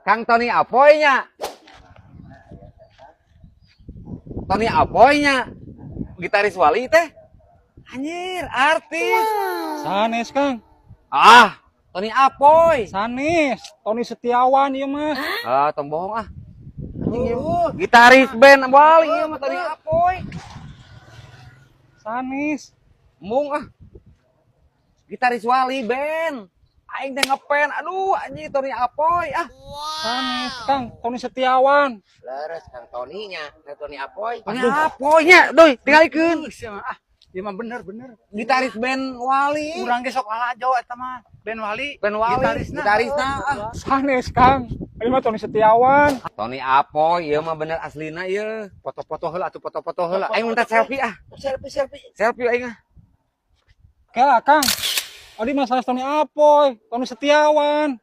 Kang Tony Apoy nya. Tony Apoy nya. Gitaris Wali teh. Anjir, artis. Sanes, Kang. Ah, Tony Apoy. Sanes, Tony Setiawan ieu mah. Ah, tong bohong ah. Anjing ieu. Gitaris band Wali ieu mah Tony Apoy. Sanes. Mung ah. Gitaris Wali band. Aing teh ngefan. Aduh, anjing Tony Apoy ah. Sanes, Kang. Tony Setiawan. Leres Kang Tony nya, Kang Tony Apoy. Tony Apoy nya, duh, tingalikeun. Ah, ieu mah bener bener. Gitaris band Wali. Urang ge sok lalajo eta mah. Band Wali. Band Wali. Gitarisna. Gitarisna ah. Sanes, Kang. Ieu mah Tony Setiawan. Tony Apoy ieu mah bener aslina ieu. Foto-foto heula atuh, foto-foto heula. Aing minta selfie ah. Selfie selfie. Selfie aing ah. Kela, Kang. Adi mah sanes Tony Apoy, Tony Setiawan.